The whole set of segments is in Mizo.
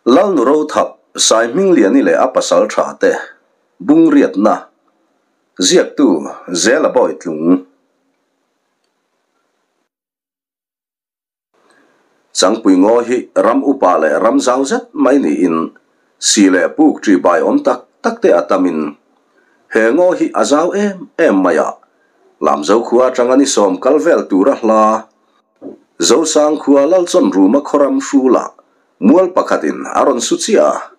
Lalnu Rothap, Saihmingliani leh a pasal tha te, Bungriatna, Ziaktu, Zela Bawitlung. Changpui ngaw hi ram upa leh ram zau zet mai niin si leh puk ṭi bai awm tak tak te a tamin he ngaw hi a zau em em mai a, Lamzo khua aṭanga ni sawm kal vel tura hla Zosang khua Lalchawn ruma khawram hrula mual pakhatin a rawn su chiah a.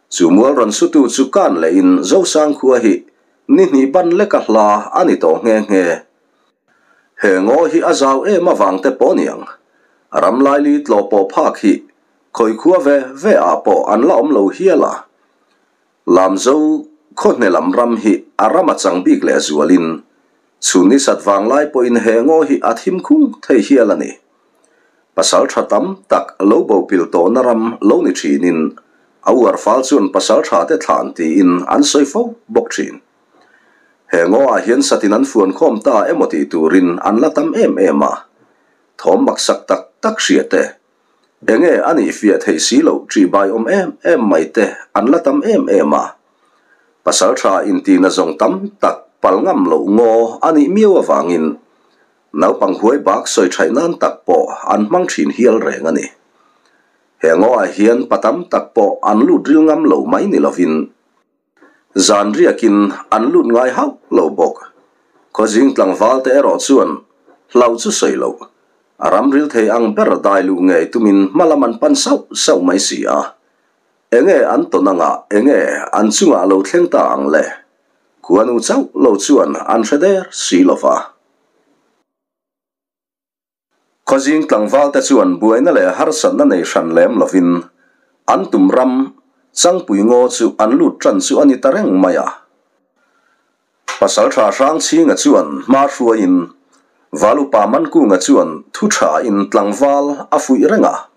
Chu mual rawn sutu chu kan lehin Zosang khua hi ni hnih ban leka hla a ni tawh nghe nghe. He ngaw hi a zau em avang te pawh niang. Ram laili tlawh pawh phak hi khawi khua ve ve ah pawh an la awm lo hial a. Lamzo khaw hne lam ram hi a ram a chang bik leh zualin chhun ni sat vang lai pawhin he ngaw hi a thim khung thei hial a ni. Pasal tha tam tak lo bo pil tawhna ram lo ni thinin a uar fal chuan pasal tha te thlan tiin an sawi fo bawk thin. He ngaw ah hian satin an fuan khawm ta emaw tih turin an la tam em em a, thawm maksak tak tak hria te Enge a nih fiah theih si loh ṭih bai awm em em mai te an la tam em em a. Pasal ṭha intihna zawng tam tak pal ngam loh ngaw a nih miau avangin naupang huai bak sawi ṭhaih nan tak pawh an hmang ṭhin hial reng a ni. He ngawah hian pa tam tak pawh an lut ril ngam lo mai ni lovin Zan riakin an lut ngai hauh lo bawk. Khawzing tlangval te erawh chuan hlauh chu sawi loh. A ram ril thei ang ber dai luh ngei tumin hma lam an pan sauh sauh mai si a. Enge an tawn angah enge an chungah lo thleng ta ang le? Khuanu chauh lo chuan an hre der si lo va. Khawzing tlangvalte chuan buaina leh harsatna nei hran lem lovin an tum ram Changpui ngaw chu an lut tan chu a ni ta reng mai a. Pasaltha Hrangchhinga chuan hma hruaiin Valupa Mankunga chuan thu thain tlangval a fuih reng a.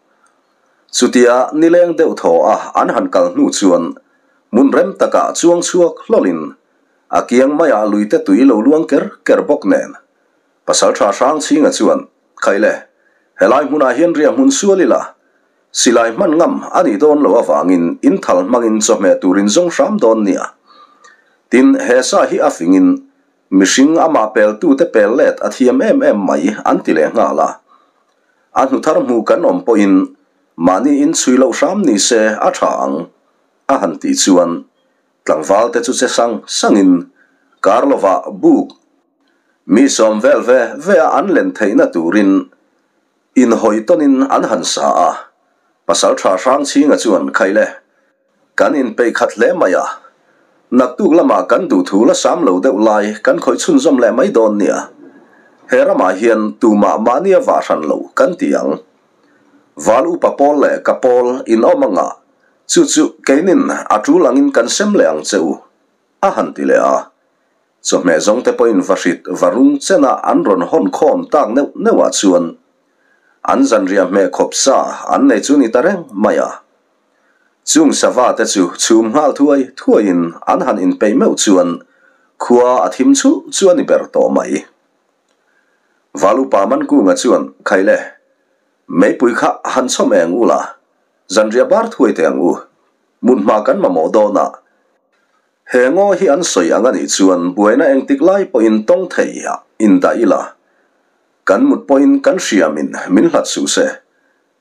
Chutia nileng deuh thaw a an han kal hnu chuan hmun rem takah chuang chhuak hlawlin a kiang maiah luite tui lo luang ker ker bawk nen Pasalṭha Hrangchhinga chuan, Khaile, helai hmunah hian riah hmun sual ila, silai hman ngam a nih dawn loh avangin in thal hmangin chawhmeh turin zawng hram dawn nia. Tin, he sa hi a fingin mihring amah peltute pel let a thiam em em mai an ti leh nghal a. A hnu thar hmu kan awm pawhin mahni in chhui loh hram ni se a ṭha ang, a han tih chuan tlangvalte chu che sang sangin Karlova buk Mi sawm vel ve ve a an len theihna turin inhawi tawnin an han sa a, Pasalṭha Hrangchhinga chuan Khaile, kan inpeih khat hle mai a, naktuk lamah kan duhthu la sam lo deuh lai kan khawih chhunzawm leh mai dawn nia, he ramah hian tumah mahnia vah hran lo kan ti ang. Val upa pawl leh ka pawl in awm anga, chu chu keinin a tul angin kan sem leh ang che u, a han ti leh a. Chawhmeh zawng te pawhin va hrit va rung chena an rawn hawn khawm tak neuh neuhah chuan an zanriah hmeh khawp sa an nei chu ni ta reng mai a. Chung sava te chu chhum nghal thuai thuaiin an han inpeih meuh chuan khua a thim chhulh chu a ni ber tawh mai. Valupa Mankunga chuan, Khaile, meipui kha han chhawm eng ula, zanriah bar thuai teh ang u. Hmun hma kan mamawh dawn a. He ngaw hi an sawi ang a nih chuan buaina engtik lai pawhin tawng thei ah indah ila, kan mut pawhin kan hriamin min hlat suh se.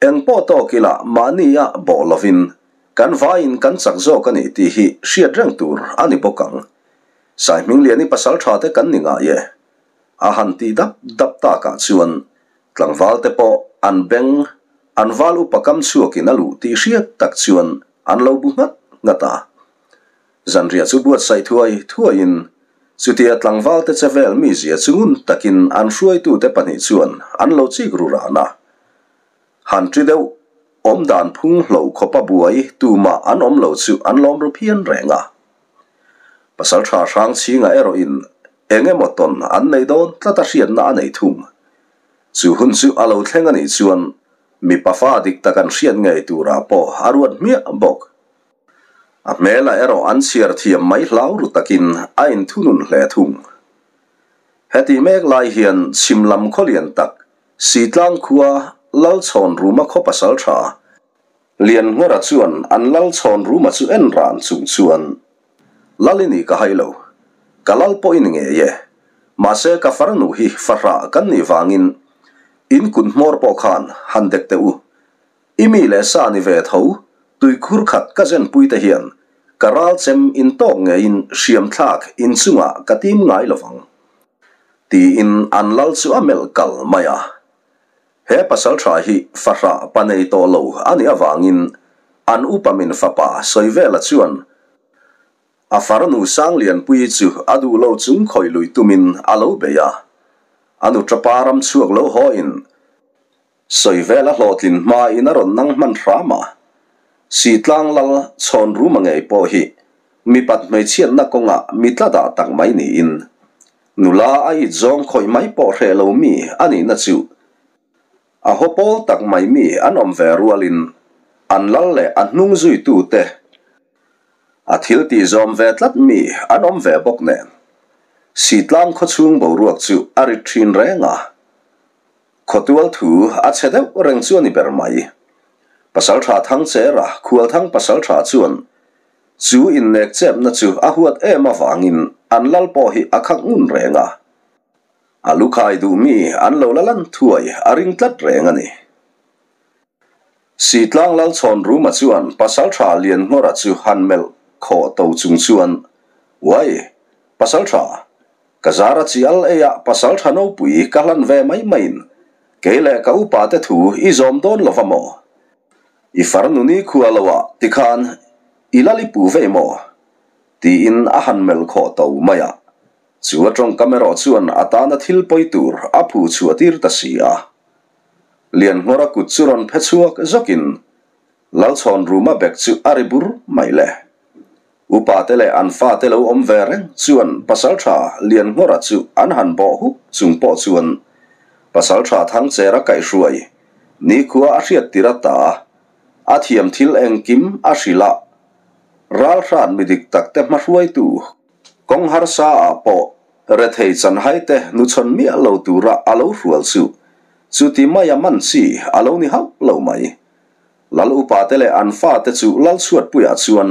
Eng pawh tawk ila mahni ah bawh lovin kan vaiin kan chak zawk a ni tih hi hriat reng tur a ni bawk ang. Saihmingliani pasal tha te kan ni ngai e. A han tih dap dap takah chuan tlangval te pawh an beng an val upa kam chhuakin a luh tih hriat tak chuan an lo bu nghat nghat a. Zanriah chu buatsaih thuai thuaiin chutia tlangvalte che vel mizia chu ngun takin an hruaitute pahnih chuan an lo chik ru ran a. Han ṭi deuh awm dan phung hloh khawpa buai tumah an awm lo chu an lawm ru phian reng a. Pasalṭha Hrangchhinga erawhin eng emaw tawn an nei dawn tlat a hriatna a nei thung. Chu hun chu a lo thleng a nih chuan mipa fa dik tak an hriat ngei turah pawh a ruat hmiah bawk. A hmelah erawh an chhiar thiam mai hlau ru takin a inthunun hle thung. Heti mek lai hian chhim lam khaw lian tak, Sitlang khua Lalchhawn Ruma khaw pasal tha. Lianngawra chuan an lal chhawn ruma chu en ran chung chuan, Lal i nih ka hai lo, ka lal pawh i ni ngei e. Mahse ka farnu hi fahrah kan nih vangin in kut hmawr pawh khan han dek teh u. I mi leh sa ni ve tho, tuikhur khat ka zenpui te hian ka ral chem in tawk ngeiin hriam thlak in chungah ka tim ngai lovang. Tiin an lal chu a melh kal mai a. He pasalṭha hi fahrah pa nei tawh lo a nih avangin an upa min fapa Sawivela chuan a farnu Sanglianpuii chu a duh lo chung khawih lui tumin a lo bei a. A nu ṭapa ram chhuak lo hawiin Sawivela hlawhtlin hmain a rawn nang hman hram a. Sitlang lal chhawn ruma ngei pawh hi mipat hmeichhiatna kawngah mi tla dah tak mai niin Nula a it zawng khawih mai pawh hreh lo mi a nihna chu a haw pawl tak mai mi an awm ve rualin an lal leh a hnung zuitute a thil tih zawm ve tlat mi an awm ve bawk nen Sitlang khawchhung boruak chu a rit thin reng a, khawtual thu a chhe deuh reng chu a ni ber mai. Pasaltha Thangchera Khualthang Pasaltha chuan Chu innek chepna chu a huat em avangin an lal pawh hi a khak ngun reng a. A lu khai duh mi an lo la lan thuai a ring tlat reng a ni. Sitlang Lalchhawn Ruma chuan Pasaltha Lianngawra chu han melh khawh to chung chuan, Uai, Pasaltha, ka zara chi al ei ah Pasaltha nopui ka hlan ve mai maiin kei leh ka upa te thu i zawm dawn lova maw? I farnu ni khua lo ah tikhan i lal i pu vei maw? tiin a han melh khawh to mai a. Chu a tawngkam erawh chuan a tana thil pawi tur a phu chhuah tir ta si a. Lianngawra kut chu rawn phe chhuak zawkin Lalchhawn ruma bek chu a ri bur mai le. Upa te leh an fate lo awm ve reng chuan Pasaltha Lianngawra chu an han bawh huk chung pawh chuan Pasaltha Thangchera kaihhruai nikhua a hriat tir ata a thiam thil engkim a hrilh a, ralhran mi dik tak te hmahruaitu kawng harsa ah pawh rethei chanhai te hnuchhawn miah lo tura a lo hrual chu chuti maia man chi a lo ni hauh lo mai. Lal upate leh an fate chu Lal chhuatpuiah chuan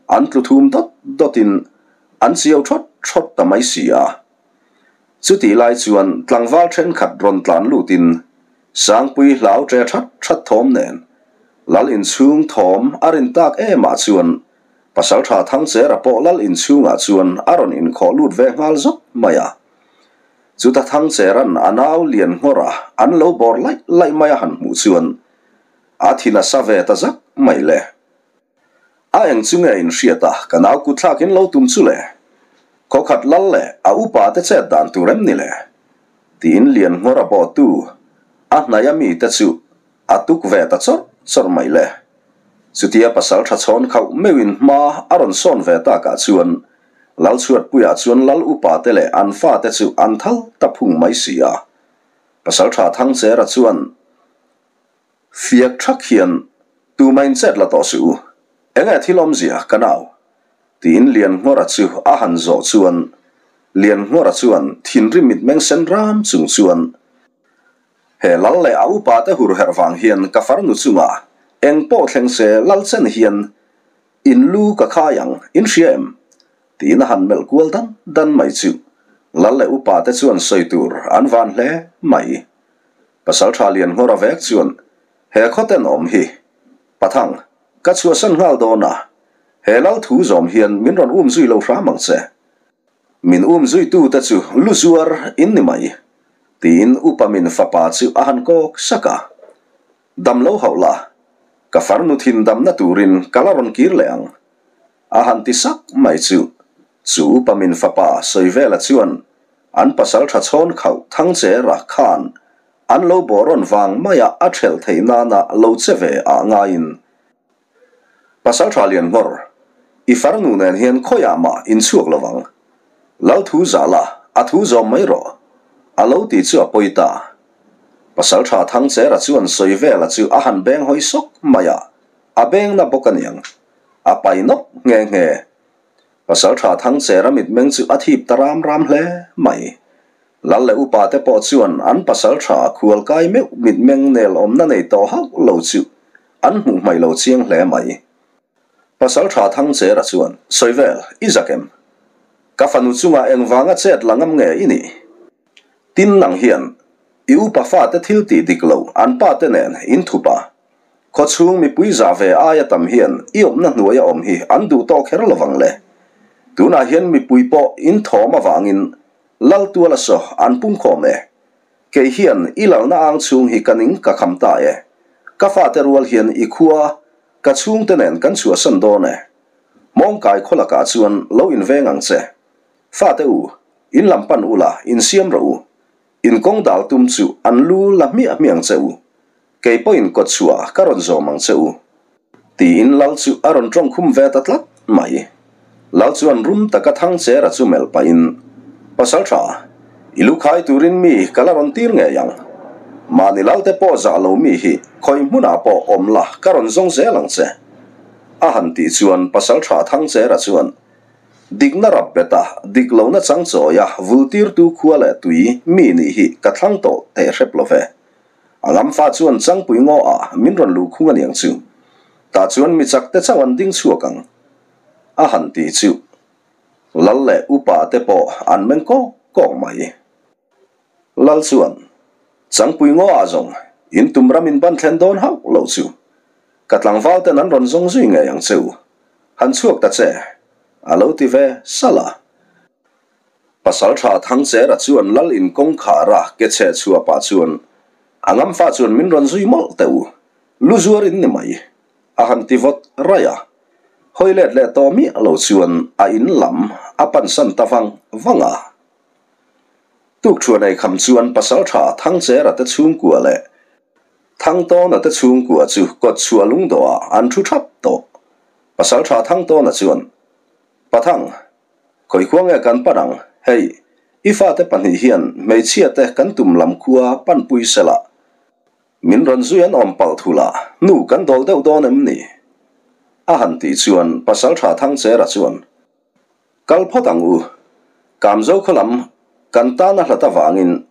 an tlu thum dawt dawtin an chiau thawt thawt ta mai si a. Chutih lai chuan tlangval thenkhat rawn tlan lutin Sangpui hlau ṭe that that thawm nen Lal inchhung thawm a rin tak emah chuan Pasalṭha Thangchera pawh Lal inchhungah chuan a rawn inkhawh lut ve nghal zawk mai a. Chuta Thangchera'n a nau lian nghawra an lo bawr laih laih mai a han hmuh chuan A thin a sa ve ta zak mai le. A eng chu nge in hriat a, ka nau kut thlak in lo tum chu le. Khawkhat lal leh a upa te chet dan tur em ni le? Tiin lian nghawr a bawh tu a hnaih a mi te chu a tuk ve ta chawrh chawrh mai le. Chutia pasal tha chhawn khauh meuh in hma a rawn sawn ve tak ah chuan Lal chhuatpuiah chuan lal upa te leh an fa te chu an thal ta phung mai si a. Pasal tha Thangchera chuan Fiak thak hian tumah in chet la tawh suh u, enge thil awmzia ka nau? tiin Lianngawra chu a han zawh chuan Lianngawra chuan thinrim mitmeng sen ram chung chuan He lal leh a upa te hur herh vang hian ka farnu chungah eng pawh thleng se lal chen hian in lu ka khai ang, in hria em? tiin a han melh kual dan dan mai chu lal leh upa te chuan sawi tur an van hle mai. Pasalṭha Lianngawra vek chuan, He khaw tenawm hi, Pathang, ka chhuahsan nghal dawn a, he lal thu zawm hian min rawn um zui lo hram ang che. Min um zuitute chu lu zuar in ni mai, tiin upa min fapa chu a han kawk sak a. Dam lo hauh la, ka farnu thin damna turin ka la rawn kir leh ang, a han ti sak mai chu. Chu upa min fapa Sawivela chuan An pasal tha chhawn khauh Thangchera khan an lo bawhrawn vang maia a thelh theih nana lo che ve ah ngaiin Pasal tha lian nghawr, i farnu nen hian khawiah mah in chhuak lo vang. Lal thu zah la, a thu zawm mai rawh, a lo ti chu a pawi ta. Pasal tha Thangchera chuan sawi vela chu a han beng hawi sawk mai a, a beng na bawk aniang. A pai nawk nghe nghe. Pasalṭha Thangchera mitmeng chu a thip ta ram ram hle mai. Lal leh upa te pawh chuan an pasalṭha khualkai meuh mitmeng nel awmna nei tawh hauh lo chu an hmuh hmaih lo chiang hle mai. Pasalṭha Thangchera chuan, Sawivel, i zak em? Ka fanu chungah engvanga chet la ngam nge i nih? Tin nang hian i upa fate thil tih dik lo an pa te nen in thup a, khawchhung mipui zah ve aia tam hian i awmna hnuaia awm hi an duh tawh kher lovang le. Tunah hian mipui pawh in thawm avangin Lal tuala saw an pungkhawm e. Kei hian i lalna ang chhung hi ka ning ka kham ta e. Ka fate rual hian i khua ka chhungte nen kan chhuahsan dawn e. Mawngkai khaw lakah chuan lo inveng ang che. Fate u, in lam pan ula, insiam rawh u. In kawng dal tum chu an lu la hmiah hmiah ang che u. Kei pawhin kawt chhuah ka rawn zawm ang che u. Tiin Lal chu a rawn tawng khum ve ta tlat mai. Lal chuan rum taka Thangchera chu melh pahin, Pasaltha, i lu khai turin mi ka la rawn tir ngei ang. Mahni Lalte pawh zah lo mi hi khawi hmunah pawh awm la ka rawn zawng zel ang che. A han tih chuan Pasaltha Thangchera chuan, Dikna rap bet a, dik lohna chang chawi a, vultirtu khua leh tui mi nih hi ka thlang tawh teh hrep lo ve. A ngamfa chuan changpui ngaw ah min rawn luh khung aniang chu. Tah chuan mi chak te chauh an ding chhuak ang. A han ti chu. Lal leh upa te pawh an meng kawk kawk mai. Lal chuan, Changpui ngaw ah zawng, in tum ram in ban thlen dawn hauh lo chu. Ka tlangval ten an rawn zawng zui ngei ang che u. Han chhuak ta che, a lo ti ve salh a. Pasalṭha Thangchera chuan Lal in kawngkhar a ke chhe chhuah pah chuan, A ngamfa chuan min rawn zui mawlh teh u, lu zuar in ni mai, a han ti vawt raih a. Hawi let leh tawh miah lo chuan a in lam a pansan ta vang vang a. Tukṭhuan ei kham chuan Pasalṭha Thangchera te chhungkua leh Thangtawna te chhungkua chu kawtchhuah lungdawhah an thu thap tawh. Pasalṭha Thangtawna chuan, Pathang, khawi khua nge kan pan ang? Hei, i fate pahnih hian hmeichhia te kan tum lam khua panpui sela, min rawn zui an awm palh thul a, nu kan dawl deuh dawn em ni? A han tih chuan Pasalṭha Thangchera chuan, Kal phawt ang u. Kamzo khaw lam kan tan a hlat avangin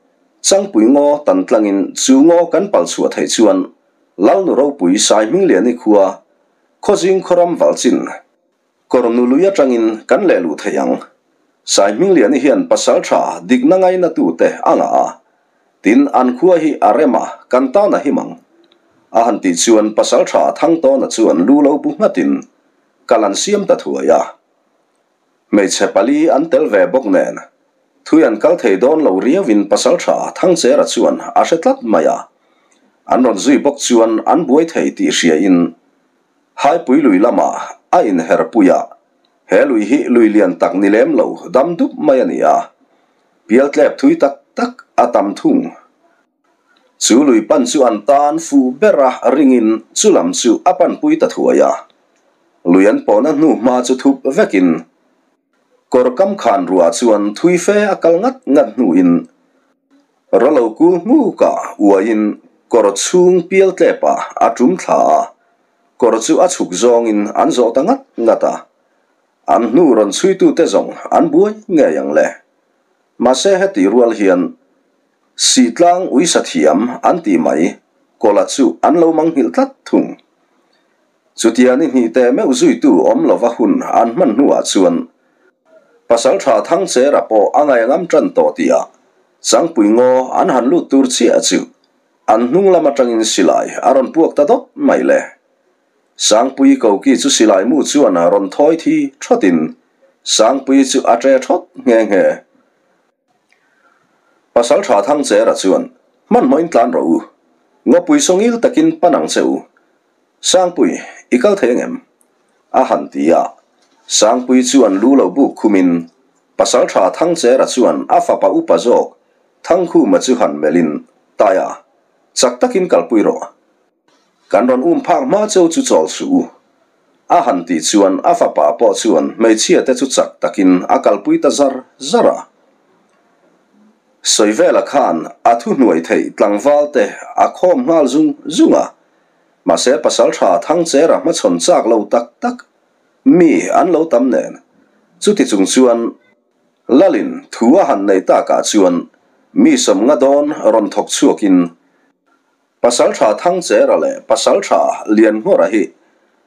Changpui ngaw tan tlangin chu ngaw kan pal chhuah theih chuan Lalnu ropui Saihmingliani khua Khawzing khawram valchin Kawrnu lui atangin kan leh luh thei ang. Saihmingliani hian pasal tha dikna ngaina tute a ngah a, tin an khua hi a rem a, kan tan a him ang. A han tih chuan pasal tha Thangtawna chuan lu lo bu nghatin kal an siam ta thuai a. Hmeichhe pali an tel ve bawk nen, thui an kal thei dawn lo riauin Pasalṭha Thangchera chuan a hre tlat mai a. An rawn zui bawk chuan an buai thei tih hriain Haipui lui lamah a inher pui a, he lui hi lui lian tak ni lem lo dam dup mai a ni a, pialtlep thui tak tak a tam thung. Chu lui pan chu an tan fuh ber a ringin chu lam chu a panpui ta thuai a. Lui an pawhna hnu hma chu thup vekin kawr kam khan ruah chuan thui fe a kal ngat ngat hnuin rawlo kul hmukah uaiin kawr chhung pial tlepah a tum thla a, kawr chu a chhuk zawngin an zawh ta ngat ngat a. An hnu rawn chhuitute zawng an buai ngei ang le. Mahse heti rual hian Sihtlang uisa thiam an tih mai, Kawla chu an lo manghilh tlat thung. Chutia ni hnih teh meuh zuitu awm lova hun an hman hnuah chuan Pasalṭha Thangchera pawh a ngaihngam ṭan tawh tihah Changpui ngaw an han lut tur chiah chu an hnung lam aṭangin silai a rawn puak ta dawt mai le. Sangpui koki chu silai mu chuan rawn thawi thi ṭhawtin Sangpui chu a ṭe ṭhawt nghe nghe. Pasalṭha Thangchera chuan, Hmanhmawhin tlan rawh u. Ngawpui sawngil takin pan ang che u. Sangpui, i kal thei angem? A han ti a. Sangpui chuan lu lo buk khumin, Pasalṭha Thangchera chuan a fapa upa zawk Thangkhuma chu han melhin, Taia, chak takin kalpui rawh. Kan rawn um phak hma cheu chu chawl suh u. A han tih chuan a fapa pawh chuan hmeichhia te chu chak takin a kalpui ta zar zar a. Sawivela khan a thuhnuai theih tlangval te a khawm nghal zung zung a, mahse pasaltha Thangchera hmachhawn chak lo tak tak mi an lo tam nen chuti chung chuan Lalin thu a han neih takah chuan mi sawmnga dawn rawn thawk chhuakin. Pasalṭha Thangchera leh Pasalṭha Lianngawra hi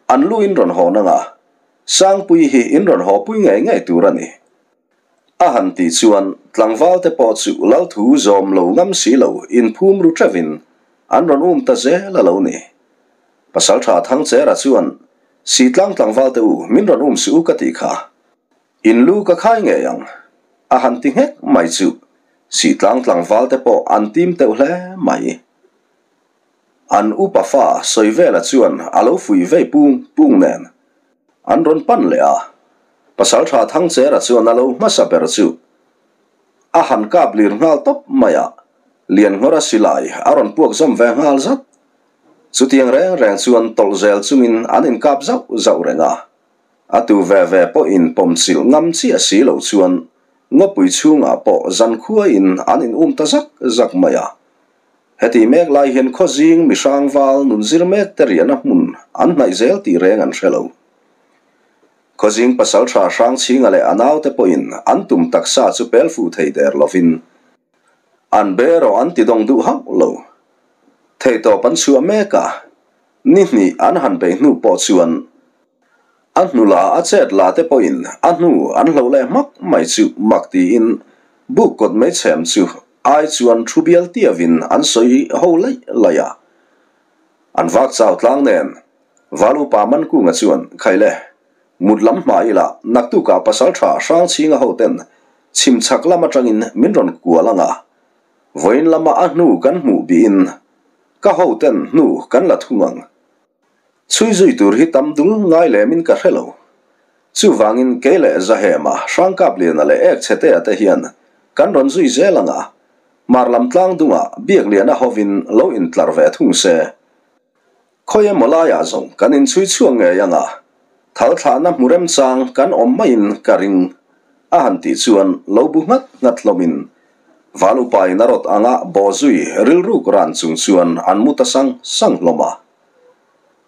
an lu in rawn hawn anga Sangpuii hi in rawn haw pui ngei ngei tur a ni. A han tih chuan tlangval te pawh chu Lalthu zawm lo ngam si lo inphum ru ṭeuhin an rawn um ta zel a lo ni. Pasalṭha Thangchera chuan Sitlang tlangval te u min rawn um suh u ka tih kha. In lu ka khai ngei ang. A han ti nghek mai chu Sitlang tlangval te pawh an tim teuh hle mai. An upa fa Sawivela chuan a lo fuih vei pung pung nen an rawn pan leh a, Pasaltha Thangchera chuan a lo hmasa ber chu a han kap lir nghal tawp mai a, Lianngawra silai a rawn puak zawm ve nghal zat. Chutiang reng reng chuan tawlh zel chungin an inkap zauh zauh reng a, a tu ve ve pawhin pawmchilh ngam chiah si lo chuan ngawpui chhungah pawh zankhuain an in um ta zak zak mai a. Heti mek lai hian khawzing mihrang val nun zir mek te riahna hmun an hnaih zel tih reng an hre lo. Khawzing pasaltha Hrangchhinga leh a naute pawhin an tum taksa chu pel fuh thei der lovin an be erawh an ti dawng duh hauh lo. Theihtawp an chhuah mek a, ni hnih an han beih hnu pawh chuan a hnu la a chet la te pawhin a hnu an hlo leh hmak mai chu mak tiin buk kawt mai chhem chu ai chuan thu bial tiavin an sawi ho laih laih a. An vak chau tlang nen Val upa Mankunga chuan Khaile, mut lam hma ila naktukah pasaltha Hrangchhinga hoten chhim chhak lam atangin min rawn kual ang a, vawiin lama a hnu kan hmuh bihin ka hoten hnu kan la thung ang. Chhui zui tur hi tam dul ngai lemin ka hre lo. Chuvangin kei leh Zahema, Hrangkapliana leh Ekchhetea te hian kan rawn zui zel ang a, Hmar lam tlang dungah Biakliana hovin lo intlar ve thung se. Khawi emaw laiah zawng kan inchhui chhuak ngei ang a, thal thlahna hmu remchang kan awm maiin ka ring a han tih chuan lo bu nghat nghat hlawmin Val upain a rawt anga bawhzui rilruk ran chung chuan an mu ta sang sang hlawm a.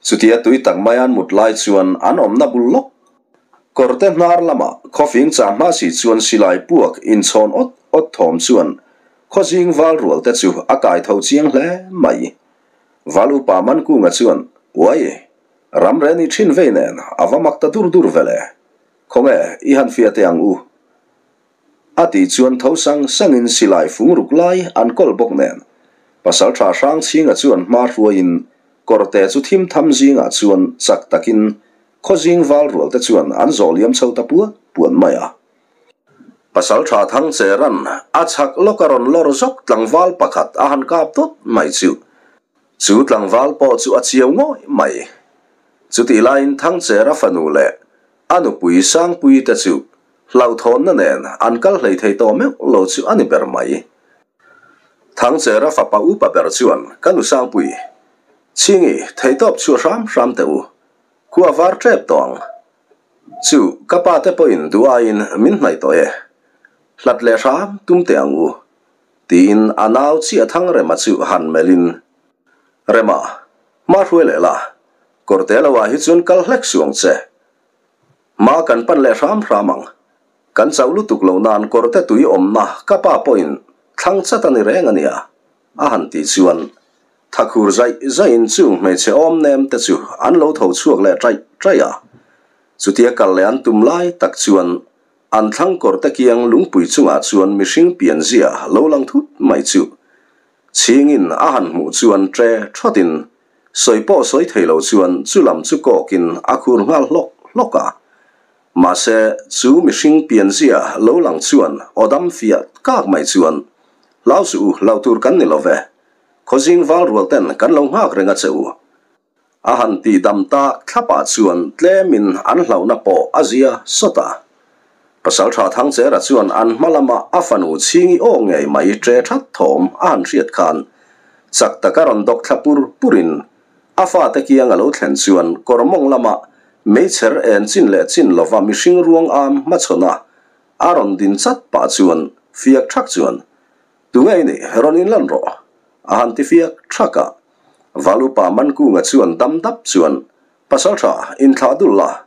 Chutia tui tak mai an mut lai chuan an awmna bul lawk. Kawrte hnar lamah khawfing chah hma si chuan silai puak inchhawn awt awt thawm chuan khawzing val rual te chu a kai tho chiang hle mai. Val upa Mankunga chuan, Uai, ram reh ni thin vei nen a va mak ta dur dur ve le. Khawnge i han fiah teh ang u. A tih chuan tho sang sangin silai fung ruk lai an kawl bawk nen Pasaltha Hrangchhinga chuan hma hruaiin kawrte chu thim tham zingah chuan chak takin khawzing val rual te chuan an zawh liam chho ta puat puat mai a. Pasaltha Thangcheran a chhak lawk a rawn lawr zawk tlangval pakhat a han kap dawt mai chu chu tlangval pawh chu a chiau ngawih mai. Chutih laiin Thangchera fanu leh A nupui Sangpuii te chu hlauhthawnna nen an kal hlei thei tawh meuh lo chu a ni ber mai. Thangchera fapa upa ber chuan ka nu Sangpui, Chhingi, theihtawp chhuah hram hram teh u, khua var tep tawh ang. Chu ka pa te pawhin duh aiin min hnaih tawh e, hlat leh hram tum teh ang u, tiin a nau chiah Thangrema chu han melhin, Rema, hma hruai leh la, Kawrte lo ah hi chuan kal hlek suh ang che. Hma kan pan leh hram hram ang. Kan chauh lutuk lo nan kawrte tui awmna ka pa pawhin thlang chat a ni reng a nia, a han tih chuan thakhur zaih zaihin chung hmeichhe awm nem te chu an lo tho chhuak leh ṭaih ṭaih a. Chutia kal leh an tum lai tak chuan an thlang kawrte kiang lungpui chungah chuan mihring pianzia lo lang thut mai chu Chhingin a han hmuh chuan ṭe ṭhawtin sawi pawh sawi thei lo chuan chu lam chu kawkin a khur nghal hlawk hlawk a. Mahse, chu mihring pianzia lo lang chuan aw dam fiah kak mai chuan, Hlau suh u, hlauh tur kan ni lo ve. Khawzing val rual ten kan lo nghak reng a che u. A han tih dam tak thlapah chuan tlemin an hlauhna pawh a zia sawt a. Pasaltha Thangchera chuan an hma lama a fanu chhingi aw ngei mai ṭe ṭhat thawm a han hriat khan chak taka rawn dawk thla pur purin a fate kiang a lo thlen chuan kawr mawng lama meichher en chin leh chin lova mihring ruang am hmachhawn a a rawn din chat pah chuan fiak ṭhak chuan Tunge i nih? Rawn inlan rawh! A han ti fiak ṭhak a. Valupa Mankunga chuan dam dap chuan, Pasalṭha, inthlah dul la,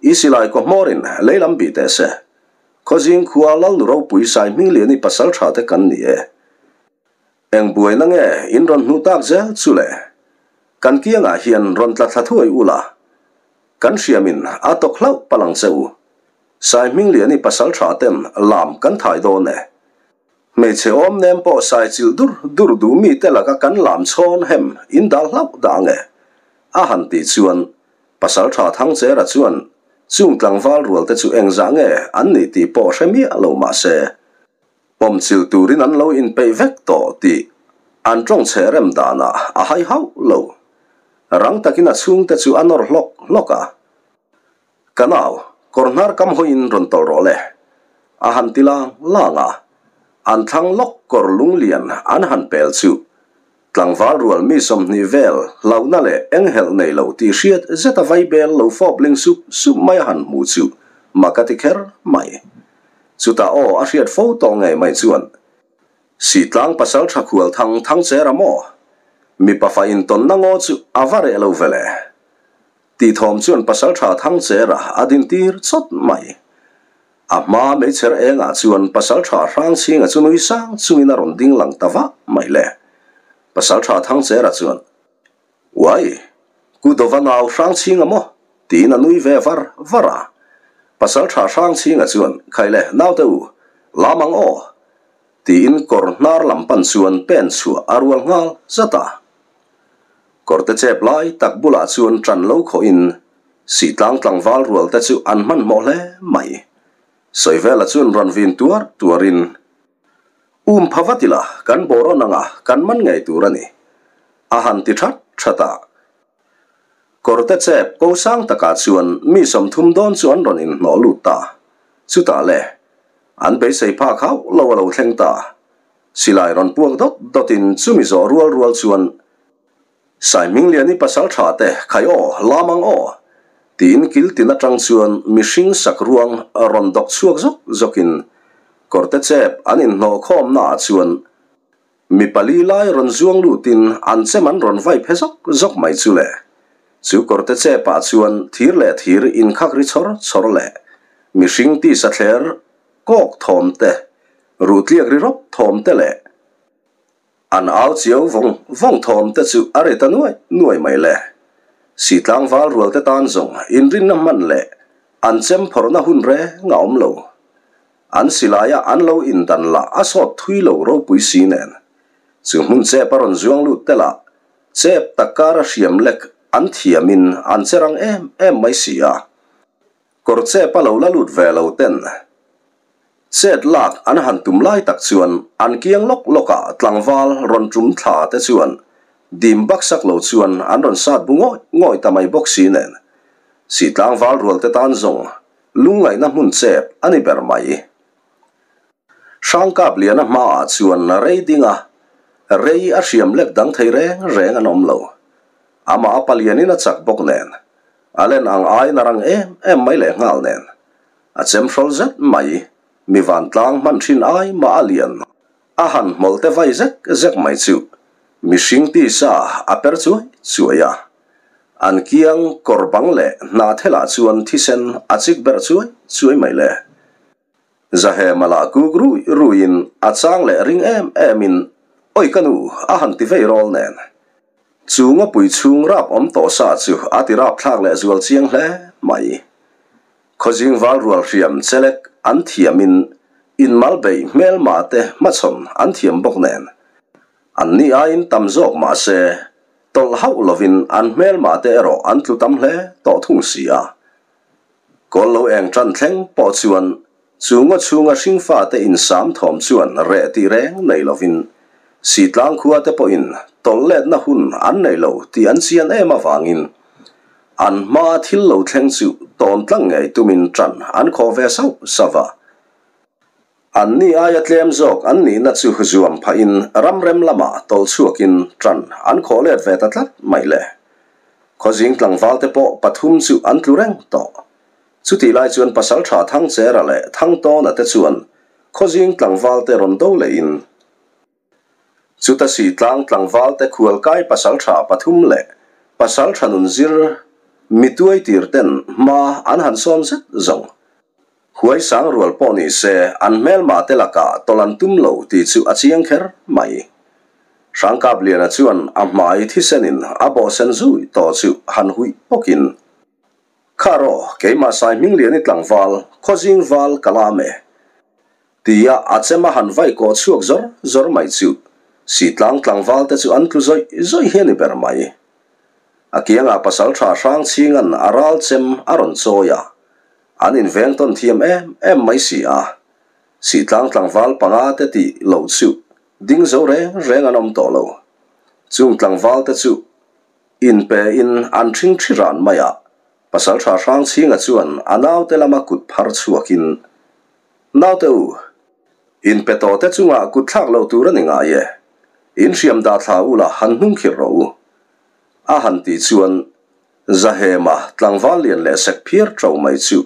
i silai kaw hmawrin lei lam bih teh se. Khawzing khua Lalnu ropui Saihmingliani pasalṭha te kan ni e. Eng buaina nge in rawn hmuh tak zel chu le? Kan kiangah hian rawn tla thla thuai ula, kan hriamin a tawk hlauh palh ang che u. Sai Hmingliani pasal tha ten lam kan thai dawn e. Hmeichhe awm nem pawh sai chilh dur dur duh mite laka kan lam chhawn hem in dal hlauh dah ang e, a han tih chuan pasal tha Thangchera chuan chung tlangval rualte chu engzah nge an nih tih pawh hre miah lo mah se, Pawmchilh turin an lo inpeih vek tawh tih an tawng chhe rem danah a hai hauh lo. Rang takin a chhungte chu a nawr hlawk hlawk a. Ka nau, kawr hnar kam hawiin rawn tawlh rawh le. A han ti lang lang a. An thlang lawk kawr lunglian an han pel chu tlangval rual mi 20 vel hlauhna leh enghelh nei lo tih hriat zeta vaibel lo fawp ling sup sup mai a han hmu chu mak a ti kher mai. Chutah aw a hriat fo tawh ngei mai chuan Sitlang pasal tha khual thang thang cher a maw? Mipa fa intawnna ngaw chu a va reh lo ve le. Tih thawm chuan pasal tha thang cher a a din tir chawt mai. A hma meichher engah chuan pasal tha hrang chhinga chu nui sang chungin a rawn ding lang ta vah mai le. Pasal tha thang cher a chuan, Uai! Ku Dova nau hrang chhinga maw? Tiin a nui ve var var a. Pasaltha hrang chhinga chuan, Khai le, naute u, lam ang aw! Tiin kawr hnar lam pan chuan pen chhuah a rual nghal zat a. Kawrte chep lai tak bulah chuan ṭan lo khawhin Sihtlang tlangval rualte chu an hmanhmawh hle mai. Sawivela chuan rawn vin tuar tuarin, Um pha vat ila, kan bawrawn anga kan man ngei tur a ni, a han ti that that a. Kawrte chep ko sang takah chuan mi 30 dawn chu an rawn inhnawh lut ta. Chutah le, an beisei phak hauh lo a lo thleng ta. Silai rawn puak dawt dawtin chumi zawh rual rual chuan Sai Hmingliani pasal tha te khai aw, lam ang aw! Tiin kil tin atang chuan mihring sak ruang rawn dawk chhuak zawk zawkin kawrte chep an inhnawh khawmna ah chuan mi pali lai rawn zuang lutin an chem an rawn vai phe zawk zawk mai chu le. Chu kawrte chep ah chuan thir leh thir inkhak ri chawr chawr leh mihring tisa thler kawk thawm te, ruhtliak ri rawp thawm te leh An au chiau vawng vawng thawm te chu a ri ta nuai nuai mai le. Si tlangval rual te tan zawng inrinna hman leh an chem phawrhna hun reng a awm lo. An silaia an lo indan lah a sawt thui lo ropui si nen. Chu hmun chep a rawn zuang lut te lah chep tak kara hriam lek an thiamin an che rang em em mai si a. Kawr chep a lo la lut ve lo ten Chet lak an han tum lai tak chuan an kiang lawk lawkah tlangval rawn tum thla te chuan dim baksak lo chuan an rawn sat bu ngawih ngawih ta mai bawk si nen si tlangval rual te tan zawng lungngaihna hmun chep a ni ber mai. Hrangkap liana hmaah chuan rei ding a, rei a hriam lek dang thei reng reng an awm lo. Amah a palianin a chak bawk nen, a len ang aiin a rang em em mai lehnghal nen. A chem hrawl zet mai, mi vantlang hman thin ai mah a lian. A han hmawlh te vai zek zek mai chu mihring tisa a per chuai chuai a. An kiang kawr bang leh hna thelah chuan thisen a chik berh chuai chuai mai le. Zahema lah kuk rui ruiin a chang leh ring em emin Oi ka nu a han ti vei rawl nen. Chu ngawpui chhung rap awm tawh sa chu a ti rap thlak leh zual chiang hle mai. Khawzing val rual hriam chelek an thiamin inmal beih hmelma te hmachhawn an thiam bawk nen, an ni aiin tam zawk mah se tawlh hauh lovin an hmelma te erawh an tlu tam hle tawh thung si a. Kawl lo eng tan thleng pawh chuan chu ngaw chhunga hringfa te insam thawm chuan reh tih reng nei lovin Sitlang khua te pawhin tawlh letna hun an nei lo tih an chian em avangin An hmaa thil lo thleng chu tawn tlang ngei tumin ṭan an khawh ve sauh sauh a. An ni aia tlem zawk an nihna chu zuam phahin ramrem lamah tawlh chhuakin ṭan an khawh let ve ta tlat mai le. Khawzing tlangvalte pawh pathum chu an tlu reng tawh. Chutih lai chuan Pasalṭha Thangchera leh Thangtawna te chuan Khawzing tlangvalte rawn do lehin, Chuta Sitlang tlangvalte khualkai pasalṭha pathum leh pasalṭha nun zir mi tuaitir ten hma an han sawn zet zawng. Huai sang rual pawh ni se an hmelma te lakah tawlh an tum lo tih chu a chiang kher mai. Hrangkapliana chuan a hmai thisenin a bawhsen zui tawh chu han huih pawkin, Kha rawh, keimah Saihmingliani tlangval, khawzing val ka lam e. Tia a chem a han vai kawh chhuak zawr zawr mai chu Sitlang tlangval te chu an tlu zawih zawih hi a ni ber mai. A kiangah pasalṭha Hrangchhinga'n a ral chem a rawn chawi a, an inveng tawn thiam em em mai si a. Sitlang tlangval panga te tih loh chu ding zo reng reng an awm tawh lo. Chung tlangval te chu inpe in an ṭhing ṭhi ran mai a, pasalṭha Hrangchhinga chuan a naute lama kut phar chhuakin, Naute u, inpe tawh te chungah kut thlak loh tur a ni ngai e. In hriam dah thla ula han hnung khirh rawh u. A han tih chuan Zahema tlangval lian leh sek phiar ṭo mai chu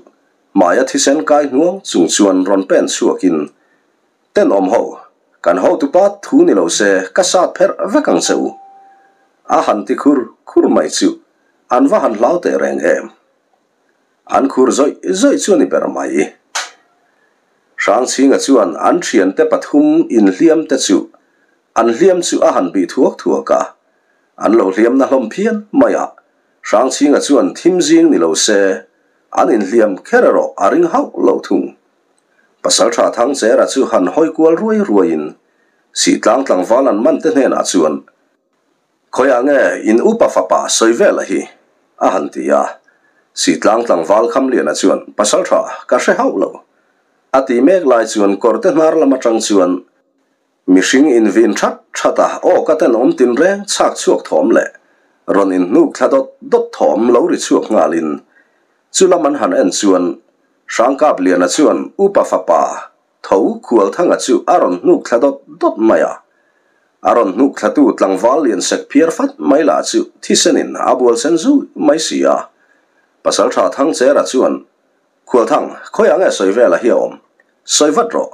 hmaia thisen kai hnuang chung chuan rawn pen chhuakin, Tenawm ho, kan hotupa thu ni lo se ka sat pherh vek ang che u. A han ti khur khur mai chu an va han hlau teh reng em. An khur zawih zawih chu a ni ber mai. Hrangchhinga chuan an thiante pathum inhliam te chu an hliam chu a han bih thuak thuak a, an lo hliam na hlawm phian mai a, Hrangchhinga chuan thim zing ni lo se an inhliam kher erawh a ring hauh lo thung. Pasaltha Thangchera chu han hawi kual ruai ruaiin Sihtlang tlangval an man te hnenah chuan, Khawiah nge in upa fapa sawi vel a hi? a han ti a. Sitlang tlangval Khamliana chuan, Pasaltha, ka hre hauh lo. A ti mek lai chuan kawrte hnar lam atang chuan mihring invin that that a, aw ka tenawm tinreng chhak chhuak thawm leh rawn inhnuk thla dawt dawt thawm lo ri chhuak nghalin chu lam an han en chuan Hrangkapliana chuan upa fapa Tho Khualthanga chu a rawn hnuk thla dawt dawt mai a. A rawn hnuk thlatu tlangval lian sek phiar fat mai lah chu thisenin a bual sen zui mai si a. Pasaltha Thangchera chuan, Khualthang, khawiah nge sawi vela hi a awm? Sawi vat rawh.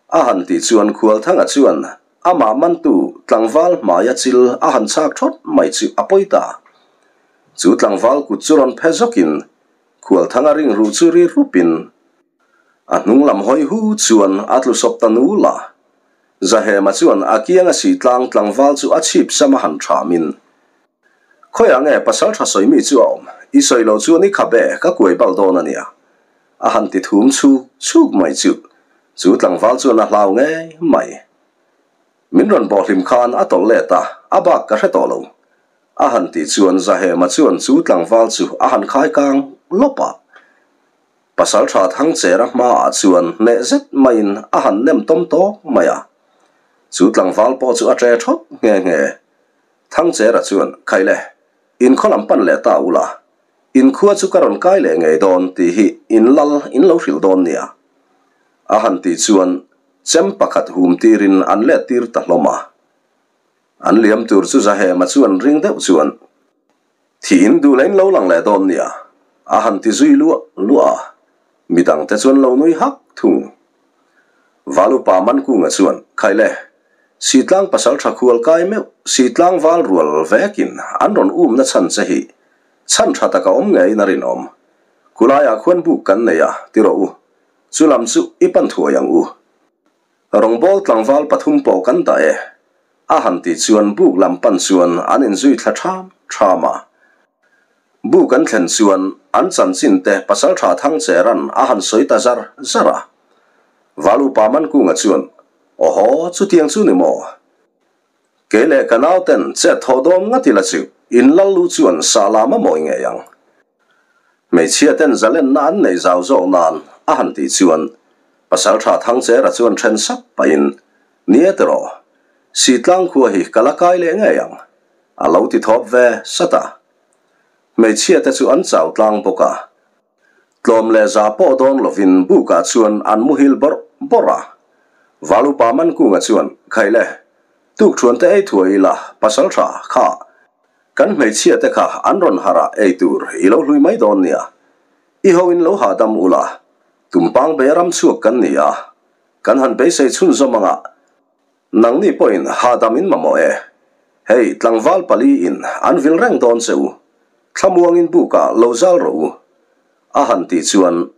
A han tih chuan Khualthanga chuan amah mantu tlangval hmaia chil a han chhak thawt mai chu a pawi ta. Chu tlangval kut chu rawn phe zawkin Khualthanga ringruh chu ri rupin A hnung lam hawi hu chuan a tlu sawp ta nul a. Zahema chuan a kiang a sih tlang tlangval chu a chhip sam a han thamin, Khawiah nge pasal tha sawi mi chu a awm? I sawi lo chuan i khap e, ka kuai bal dawn a nia. A han ti thum chhuk chhuk mai chu chu tlangval chuan a hlau ngei mai. Min rawn bawhhlim khan a tawlh let a, a bak ka hre tawh lo. A han tih chuan Zahema chuan chu tlangval chu a han khai kang lawp a. Pasalṭha Thangchera hmaah chuan hneh zet maiin a han nem tawm tawk mai a. Chu tlangval pawh chu a ṭe ṭhawt nghe nghe. Thangchera chuan, Khaile, in khaw lam pan leh ta ula, in khua chu ka rawn kai leh ngei dawn tih hi in lal in lo hrilh dawn nia. A han tih chuan chem pakhat hum tirin an let tir ta hlawm a. An liam tur chu Zahema chuan ring deuh chuan, Thiin duh lain lo lang leh dawn nia, a han ti zui luah luah a, midangte chuan lo nui hak thung. Valupa Mankunga chuan, Khaile, Sitlang pasal tha khual kai meuh, Sitlang val rual vekin an rawn umna chhan che hi chhan tha taka awm ngeiin a rinawm. Kulaiah khuan buk kan nei a, ti rawh u. Chu lam chu i pan thuai ang u. Rawngbawl tlangval pathum pawh kan dah e. A han tih chuan buk lam pan chuan an inzui thla ṭham ṭham a. Buk an thlen chuan an chanchin te Pasalṭha Thangchera'n a han sawi ta zar zar a. Valupa Mankunga chuan, Awhaw, chutiang chu ni maw? Kei leh ka nauten chet thawh dawn ngat ila chu in lal lu chuan sah lam a mawi ngei ang. Hmeichhia ten zalenna an neih zau zawk nan a han tih chuan Pasalṭha Thangchera chuan ṭhen sap pahin, Ni e tiraw, Sitlang khua hi ka la kai leh ngei ang, a lo ti thawp ve sat a. Hmeichhia te chu an chau tlang bawk a. Tlawm leh za pawh dawn lovin bukah chuan an muhil bawrh bawrh a. Valupa Mankunga chuan, Khaile, tukṭhuan te ei thuai ila, Pasalṭha kha Kan hmeichhia te kha an rawn harh a ei tur i lo hlui mai dawn nia. I ho in lo hahdam ula, tumpang be ram chhuak kan ni a, kan han beisei chhunzawm anga nangni pawhin hahdam in mamawh e. Hei tlangval pali in an vil reng dawn che u, thlamuang in bukah lo zal rawh u. A han tih chuan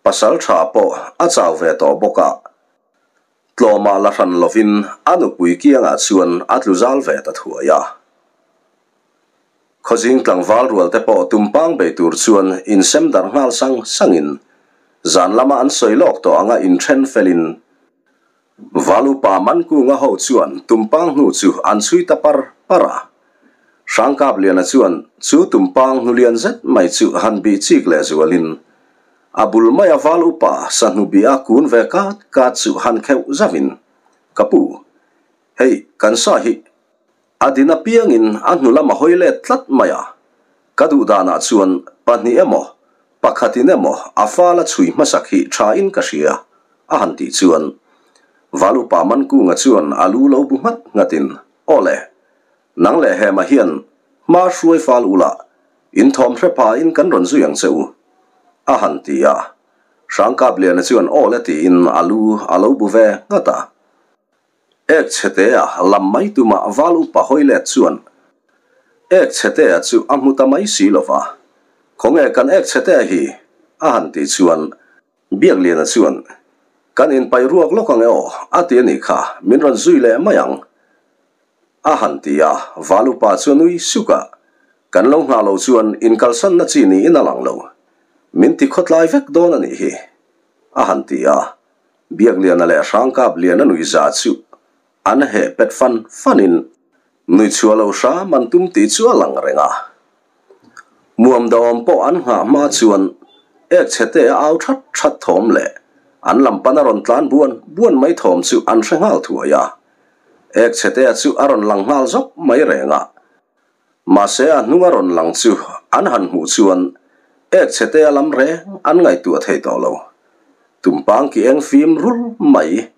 pasal tha pawh a chau ve tawh bawk a. Tlawmah la hran lovin a nupui kiangah chuan a tlu zal ve ta thuai a. Khawzing tlangval rual te pawh tumpang bei tur chuan insem darh nghal sang sangin zan lama an sawi lawk tawh anga inthen felin Valupa Mankunga ho chuan tumpang hnu chu an chhui ta par par a. Hrangkapliana chuan chu tumpang hnu lian zet mai chu han bih chik leh zualin A bul maia val upa Sahnubi-a kun ve kat kat chu han kheuh zauhin, Ka pu, hei kan sa hi a din apiangin a hnu lam a hawi let tlat mai a, ka duh danah chuan pahnih emaw pakhatin emaw a fal a chhui hmasak hi thain ka hria, a han tih chuan val upa Mankunga chuan a lu lo bu nghat nghatin, Aw le, nang leh Hema hian hma hruai fal ula, In thawm hre pahin kan rawn zui ang che u, a han ti a. Hrangkapliana chuan aw le tiin a lu a lo bu ve nghat a. Ek chhetea lam mai tumah val upa hawi let chuan ek chhetea chu a hmu ta mai si lo va. Khawnge kan ek chhetea hi? a han tih chuan Biakliana chuan, Kan inpaih ruak lawk ang e aw, a ti a nih kha, min rawn zui leh mai ang, a han ti a. Valupa chu a nui suk a, Kan lo nghah lo chuan inkalsanna chi niin a lang lo, min ti khawtlai vek dawn a nih hi, a han ti a. Biakliana leh Hrangkapliana nuihza chu an heh pet fan fanin nuihchhuah lo hram an tum tih chu a lang reng a. Muam dawm pawh an nghah hma chuan ek chhete a au that that thawm leh an lam pan a rawn tlan buan buan mai thawm chu an hre nghal thuai a. Ek chhete a chu a rawn lang nghal zawk mai reng a. Mahse a hnung a rawn lang chu an han hmuh chuan ek chhete a lam reng an ngaihtuah thei tawh lo. Tumpang ki eng fim rul mai.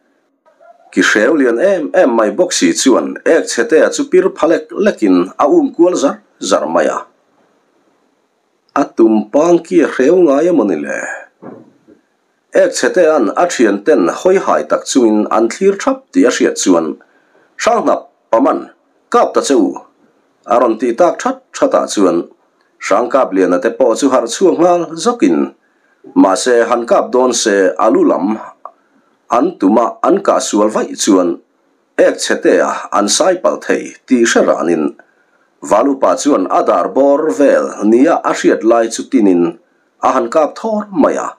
Ki hreu lian em em mai bawk si chuan ek chhetea chu pir pha lek lekin a um kual zar zar mai a. A tumpang ki a hreu ngai emaw ni le? Ek chhetea'n a thianten hawi hai tak chungin an thlir thap tih a hriat chuan Hranghnap Paman, kap ta che u! A rawn tih tak that thatah chuan Hrangkapliana te pawh chu harh chhuak nghal zawkin mahse han kap dawn se a lu lam an tuma an kah sual vaih chuan ek chhe te a an sai palh thei tih hre ranin Valupa chuan a dar bawr vel nia a hriat lai chu tinin a han kap thawr mai a.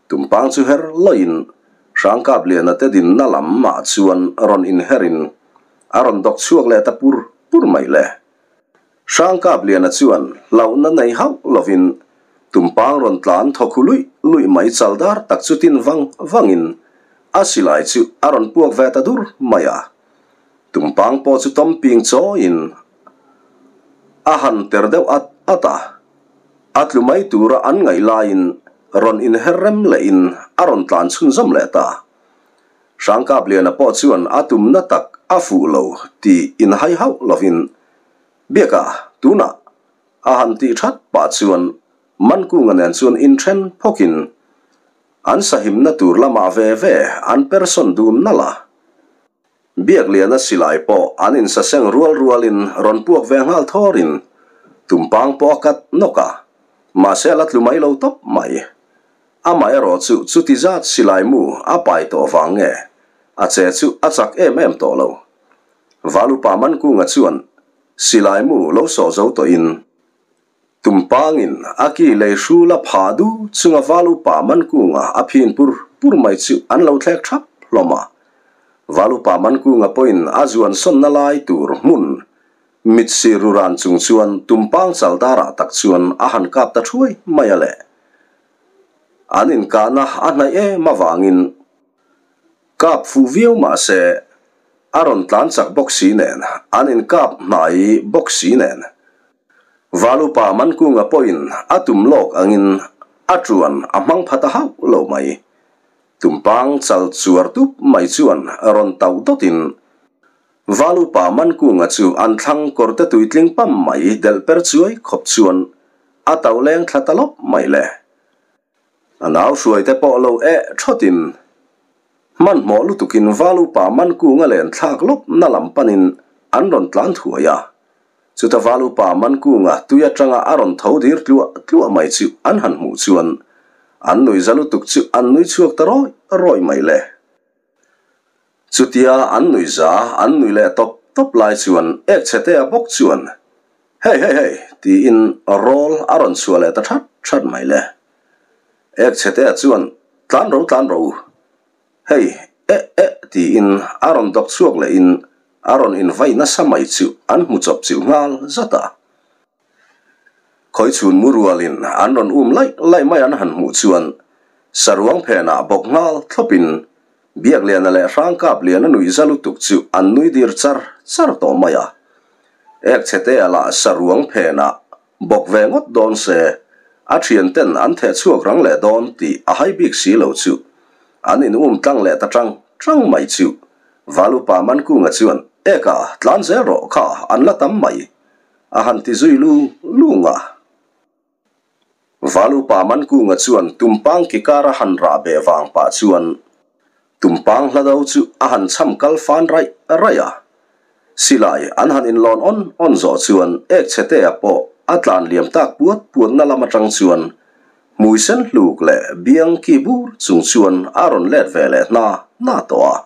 Tumpang chu her loin Hrangkapliana te dinna lam mah chuan rawn inherin a rawn dawk chhuak leh ta pur pur mai le. Hrangkapliana chuan hlauhna nei hauh lovin tumpang rawn tlan thawkhu luih luih mai chal dar tak chu tin vang vangin a silai chu a rawn puak ve ta dur mai a. Tumpang pawh chu tawmping chawiin a han ter deuh at at a. A tlu mai tura an ngaih laiin rawn inher rem lehin a rawn tlan chhunzawm leh ta. Hrangkapliana pawh chuan a tumna tak a fuh lo tih inhai hauh lovin Biaka tunah a han tih that pah chuan Mankunga nen chuan inthen phawkin an sahimna tur lamah ve ve an person dun nalh a. Biakliana silai pawh an insaseng rual rualin rawn puak ve nghal thawrin tumpang pawh a kat nawk a, mahse a la tlu mai lo tawp mai. Amaherawh chu chuti zat silai mu a pai tawh vang nge a che chu a chak em em tawh lo. Valupa Mankunga chuan silai mu lo sawh zo tawhin tumpangin a ki lei hrul a phah du chunga Valupa Mankunga a phin pur pur mai chu an lo thlek thap hlawm a. Valupa Mankunga pawhin a zuan sawnna lai tur hmun mit sir ru ran chung chuan tumpang chal darah tak chuan a han kap ta thuai mai a le. An inkahna a hnaih em avangin kap fuh viau mah se a rawn tlan chak bawk si nen an inkap hnai bawk si nen Valupa Mankunga pawhin a tum lawk angin a tuan a hmang pha ta hauh lo mai. Tumpang chal chuar tup mai chuan rawn tauh dawtin Valupa Mankunga chu an thlang kawrte tuitling pam mai delh per chuai khawp chuan a tauh leng thla ta lawp mai le. A nau hruaite pawh lo eh thawtin hmanhmawh lutukin Valupa Mankunga len thlak lawp na lam panin an rawn tlan thuai a. Chuta val upa Mankunga tui atanga a rawn tho dir tluah tluah mai chu an han hmuh chuan an nui za lutuk chu an nui chhuak ta rawi rawi mai le. Chutia an nui za an nui leh tawp tawp lai chuan ek chhetea bawk chuan Hei hei hei tiin rawl a rawn chhuah leh ta that that mai le. Ek chhetea chuan Tlan ro tlan ro u. Hei eh eh tiin a rawn dawk chhuak lehin a rawn invai nasa mai chu an hmu chawp chilh nghal zat a. Khawi chhun mu rualin an rawn um laih laih mai an han hmuh chuan saruang phenah bawk nghal thlawpin Biakliana leh Hrangkapliana nuih za lutuk chu an nui dir char char tawh mai a. Ek chhetea lah saruang phenah bawk ve ngawt dawn se a thianten an theh chhuak rang leh dawn tih a hai bik si lo chu an in um tlang leh ta tang tang mai chu Valupa Mankunga chuan Eka tlan zel rawh kha an la tam mai A han ti zui lung lung a. Valupa Mankunga chuan tumpang ki kar a han rah beh vang pah chuan tumpang hla do chu a han cham kal fan raih raih a. Silai an han inlawn awn awn zawh chuan ek chhetea pawh a tlan liam tak puat puatna lam atang chuan hmui sen hluk leh biang ki bur chung chuan a rawn let ve leh hna hna tawh a.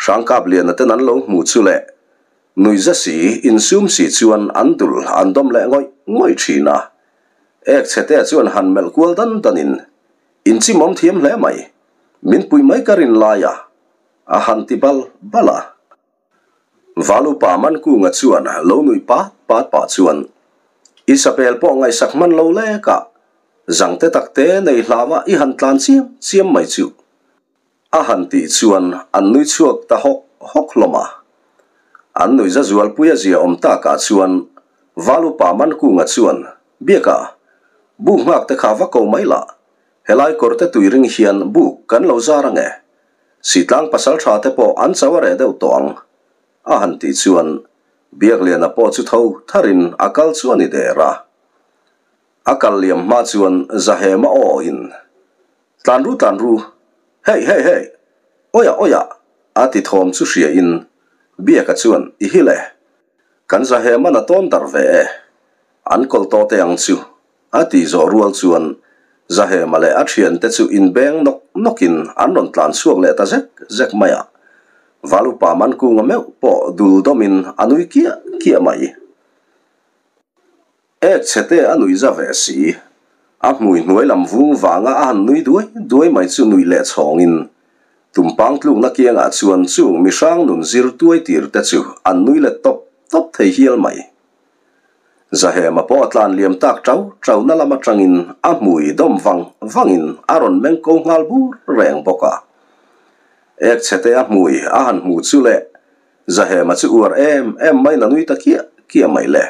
Hrangkapliana ten an lo hmu chu leh Nuihza si, insum si chuan an dul an dawm leh ngawih ngawih thin a. Ek chhetea chuan han melh kual dan danin, In chimawm thiam hle mai, min pui mai ka rin lai a, a han ti bal bal a. Valupa Mankunga chuan lo nuih pat pat pah chuan, I sapel pawh ngaihsak hman lo lek a, zangte takte nei hlauha i han tlan chiam chiam mai chu. A han tih chuan an nui chhuak ta hawk hawk hlawm a. An nuihza zualpui a zia awm takah chuan Valupa Mankunga chuan, Biaka, buk nghak te kha va ko mai lah, helai kawr te tui ring hian buk kan lo zar ange. Sitlang pasal tha te pawh an chau a reh deuh tawh ang, a han tih chuan Biakliana pawh chu tho tharin a kal chu a ni der a. A kal liam hma chuan Zahema aw in Tlan ru tlan ru, hei hei hei, awiah awiah a ti thawm chu hria in Biaka chuan i hi le, kan Zahema'n a tawn darh ve e, an kawl tawh teh ang chu a tih zawh rual chuan Zahema leh a thiante chu inbeng nawk nawk in an rawn tlan chhuak leh ta zek zek mai a, Valupa Mankunga meuh pawh dul dawm in a nui kiah kiah mai. Ek chhete a nuih za ve si. A hmui hnuai lam vung vanga a han nui duai duai mai chu nuih leh chhawngin tumpang tlukna kiangah chuan chung mihrang nun zir tuai tir te chu an nui let tawp tawp thei hial mai. Zahema pawh a tlan liam tak tau tau na lam atangin a hmui dawm vang vangin a rawn meng ko nghal bur reng bawk a. Ek chhete a hmui a han hmu chu leh Zahema chu uar em em mai na nui ta kiah kiah mai le.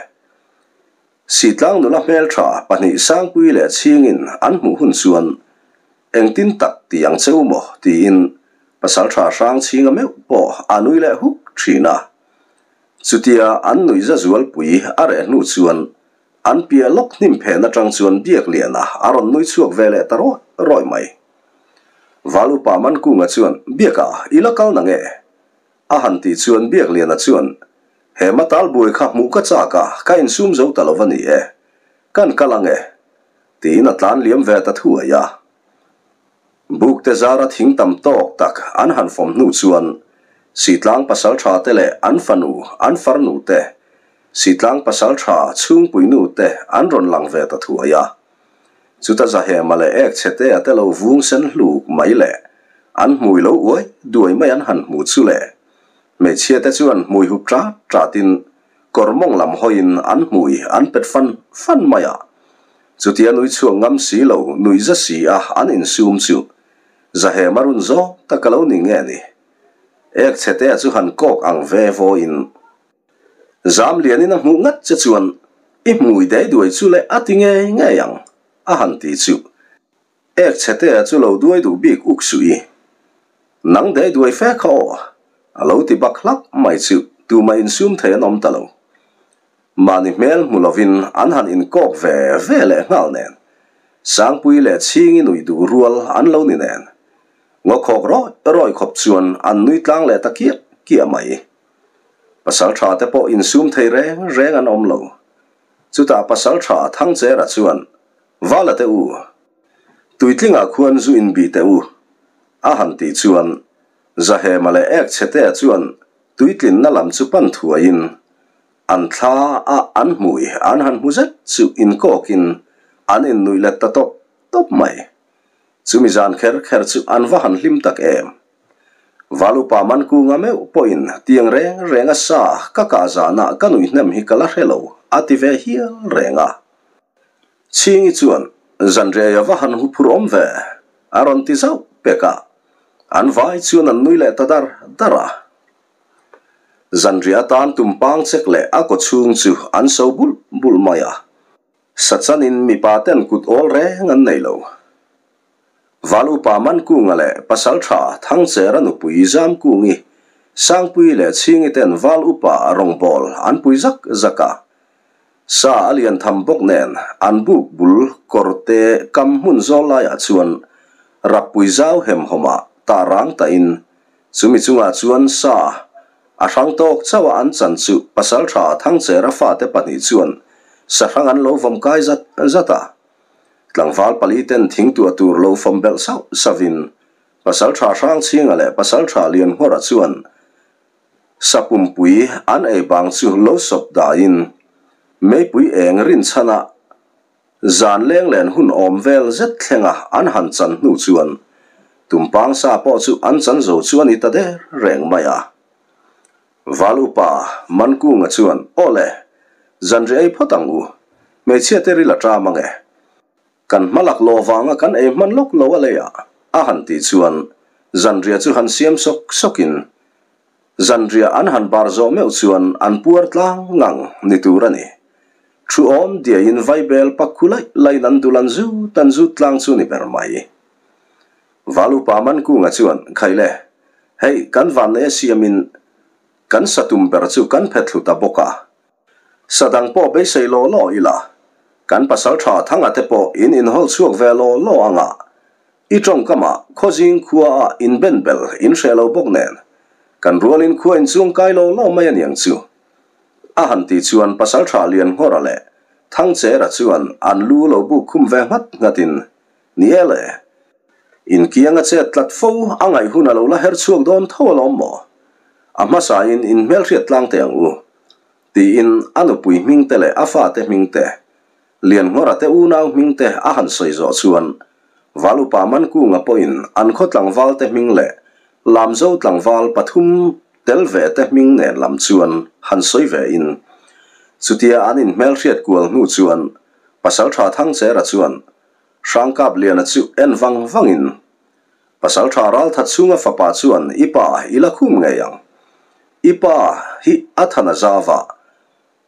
Sitlang nula hmeltha pahnih Sangpui leh Chhingin an hmuh hun chuan engtin tak ti ang cheu maw tiin pasaltha hrang chhinga meuh pawh a nui leh huk thin a. Chutia an nuihza zualpui a reh hnu chuan an piah lawk hnim phen atang chuan Biakliana a rawn nui chhuak ve leh ta rawih rawih mai. Val upa Mankunga chuan, Biaka, i la kal na nge? A han tih chuan Biakliana chuan, He matal buai kha hmuh ka chak a, ka insum zo ta lo va ni e. Kan kal ang e. Tiin a tlan liam ve ta thuai a. Buk te zara thing tam tawk tak an han fawm hnu chuan Sitlang pasaltha te leh an fanu, an farnu te, Sitlang pasaltha chhungpuinu te an rawn lang ve ta thuai a. Chuta Zahema leh ek chhete a te lo vung sen hluk mai leh an hmui lo uai duai mai an han hmu chu le. Hmeichhia te chuan hmui hup ṭat ṭatin kawr mawng lam hawiin an hmui an pet fan fan mai a. Chutia nui chhuak ngam si lo nuih za si a an insum chu Zahema run zawk tak a lo ni nge ni. Ek chhete a chu han kawk ang ve vawiin. Zam lianin a hmuh ngat che chuan i hmui dei duai chu leh a ti ngei ngei ang, a han ti chu. Ek chhetea chu lo duai duh bik uk suh i. Nang dei duai fe kha aw, a lo ti bak hlak mai chu tumah insum thei an awm ta lo. Mahni hmel hmu lovin an han inkawk ve ve leh nghal nen, Sangpui leh Chhingi nuih duh rual an lo ni nen. Ngawkhawk rawih rawih khawp chuan an nui tlang leh ta kiah kiah mai. Pasal tha te pawh insum thei reng reng an awm lo. Chutah pasal tha Thangchera chuan, Vala te u, tuitlingah khuan zu inbih teh u, a han tih chuan Zahema leh ek chhetea chuan tuitlinna lam chu pan thuaiin an thla a an hmui an han hmu zet chu inkawkin an innuih let ta tawp tawp mai. Chumi zan kher kher chu an va han hlim tak em. Valupa Mankunga meuh pawhin tiang reng reng a sa ka kah zanah ka nuih hnem hi ka la hre lo a ti ve hial reng a. Chhingi chuan zanriai a va han huphur awm ve a rawn ti zauh pek a, an vai chuan an nui leh ta dar dar a. Zanriah atan tumpang chek leh a kawchhung chu an so bulh bulh mai a. Sachanin mipa ten kut awl reng an nei lo. Val upa Mankunga leh Pasaltha Thangchera nupui Zamkungi, Sangpui leh Chhingi ten Val upa rawngbawl an pui zak zak a. Sa a lian tham bawk nen an buk bul kawr te kam hmun zawl laiah chuan rappui zau hemhawmah tah rang tahin chumi chungah chuan sa a hrang tawk chauh a an chan chu Pasaltha Thangchera fate pahnih chuan sahrang an lo vawm kai zat zat a. Tlangval pali ten thingtuah tur lo fawm belh sauh sauhin Pasaltha Hrangchhinga leh Pasaltha Lianhmawra chuan Sapumpui an ei bang chu lo sawp dahin meipui eng rinchhana zan leng len hun awm vel zet thlenga an han chan hnu chuan tumpang sa pawh chu an chan zo chu a ni ta der reng mai a. Val upa Mankunga chuan, Aw le, zanri ei phawt ang u, hmeichhia te ril a ṭam ang e. Kan hma lak lo vanga kan ei hman lawk lo a leiah a han tih chuan zanriah chu han siam sawk sawkin zanriah an han bar zawh meuh chuan an puar tlang ngang ni tur a ni. Thu awm diaiin vaibel pak khu laih laiin an dul an zut an zut tlang chu ni ber mai. Valupa Mankunga chuan, Khaile, hei kan vanneia siamin kan satum ber chu kan phet thlu ta bawk a. Sa dang pawh beisei law law ila, kan pasal tha thanga te pawh in inhawl chhuak ve law law ang a, i tawngkamah khawzing khua ah in ben bel in hreh lo bawk nen, kan rualin khua in chuang kai law law mai aniang chu. A han tih chuan pasal tha Lianhngawra leh Thangchera chuan an lu lo buk khum ve nghat nghatin, Ni e le, inkianga chet tlat fo a ngaih hun a lo la her chhuak dawn tho alawm maw? A hmasain in hmelhriat tlang teh ang u. Tiin a nupui hming te leh a fate hming te, Lianhngawra te unau hming te a han sawi zawh chuan Valupa Mankunga pawhin an khaw tlangval te hming leh Lamzo tlangval pathum tel ve te hming nen lam chuan han sawi ve in chutia an inhmelhriat kual hnu chuan Pasaltha Thangchera chuan Hrangkap Liana chu en vang vangin Pasaltha Ralthat chhunga fapa chuan i pa i la khum ngei ang. I pa hi a than a zava,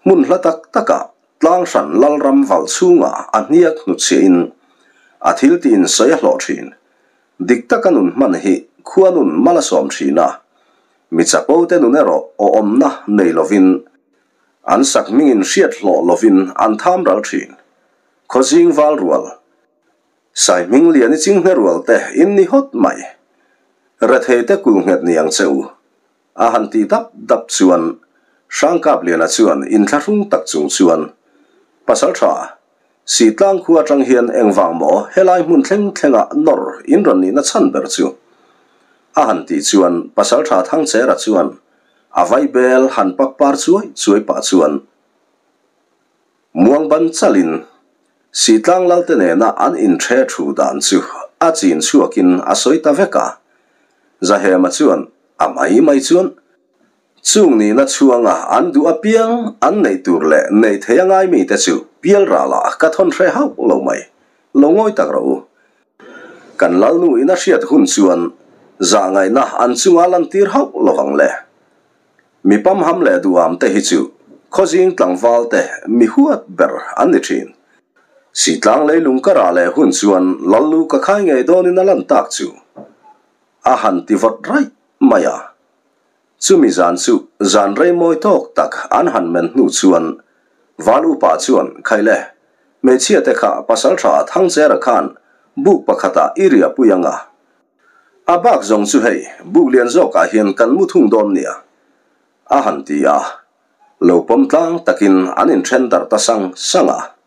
hmun hla tak takah tlang hran Lalram valh chhunga a hniak hnutchhiahin a thil tiin sawi a hlawh thin. Dik taka nun hman hi khua nun mal a sawm thin a, mi chapo te nun erawh awmna nei lovin an sak hmingin hriat hlawh lovin an tham ral thin. Khawzing val rual. Sai hming lian i chinghne rual te in ni hawt mai. Rethei te kul nghet ni ang che u. A han ti dap dap chuan Hrangkap Liana chuan inthlahrung tak chung chuan, Pasal tha, Sitlang khua atang hian engvang maw helai hmun thleng thlengah nawr in rawn nihna chhan ber chu? A han tih chuan Pasal tha Thangchera chuan a vaibel han pak par chuai chuai pah chuan, Muang ban chalin Sitlang Lalte nena an inhre thu dan chu a chin chhuakin a sawi ta vek a. Zahema chuan a mai mai chuan chung nihna chhuanga an duh apiang an neih tur leh neih thei a ngai mite chu pial ralah ka thawn hre hauh lo mai, lo ngawi tak rawh u. Kan Lalnu in a hriat hun chuan zahngaihna an chunga lantir hauh lovang le. Mi pamham leh duham te hi chu khawzing tlangval te mi huat ber an ni thin. Sitlang leilung ka rah leh hun chuan Lallu ka khai ngei dawnin a lan tak chu a han ti vawt raih mai a. Chumi zan chu zan rei mawi tawk tak an han men hnu chuan Val upa chuan Khaile, hmeichhia te kha pasaltha Thangchera khan buk pakhatah i riahpui ang a, A bak zawng chu hei, buk lian zawkah hian kan mu thung dawn nia, a han ti a. Lo pawm tlang takin an inthen darh ta sang sang a.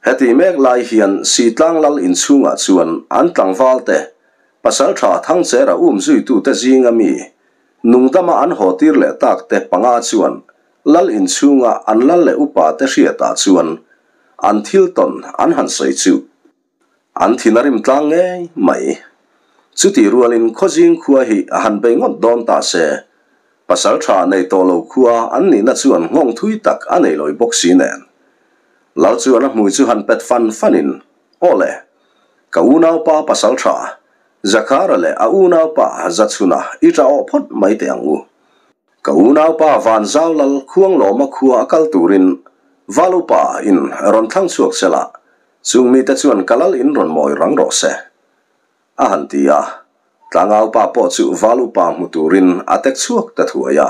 Heti mek lai hian Sitlang lal inchhungah chuan an tlangval te. Pasalṭha Thangchera um zuitute zinga mi nungdama an haw tir leh tak te panga chuan lal inchhunga an lal leh upa te hriatah chuan an thil tawn an han sawi chu an thin a rim tlang ngei mai. Chutih rualin khawzing khua hi a han bei ngawt dawn ta se, pasalṭha nei tawh lo khua an nihna chuan nghawng thui tak a nei lawi bawk si nen. Lal chuan a hmui chu han pet fan fanin, Aw le, ka unaupa pasalṭha Zakhara leh a unaupa Zachhuna i ṭah awh phawt mai teh ang u. Ka unaupa Vanzau Lal Khuanglawma khua a kal turin Valupa in rawn thlang chhuak sela, chung mite chuan ka lal in rawn mawi rang rawh se. A han ti a, tlangaupa pawh chu Val upa hmu turin a tek chhuak ta thuai a.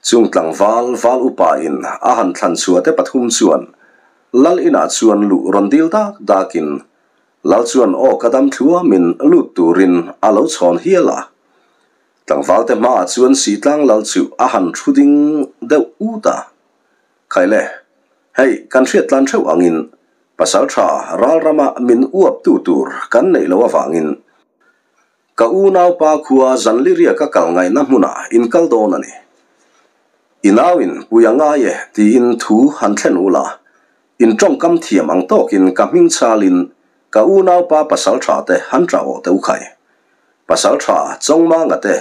Chung tlangval Val upa in a han thlan chhuah te pathum chuan Lal inah chuan luh rawn dil dak dakin Lal chuan aw ka dam thluamin lut turin a lo chhawn hial a. Tlangvalte hmaah chuan Sitlang Lal chu a han thu ding deuh ut a. Khaile, hei kan hriat tlan theuh angin Pasaltha ral rama min uap tu tur kan neih loh avangin ka unaupa khua Zanliria ka kal ngaihna hmunah in kal dawn a ni. I nauin pui a ngai e tiin thu han thlen ula, in tawngkam thiam ang tawkin ka hming chalin ka unaupa pasaltha te han tah awh teuh khai. Pasaltha Chawngmanga te,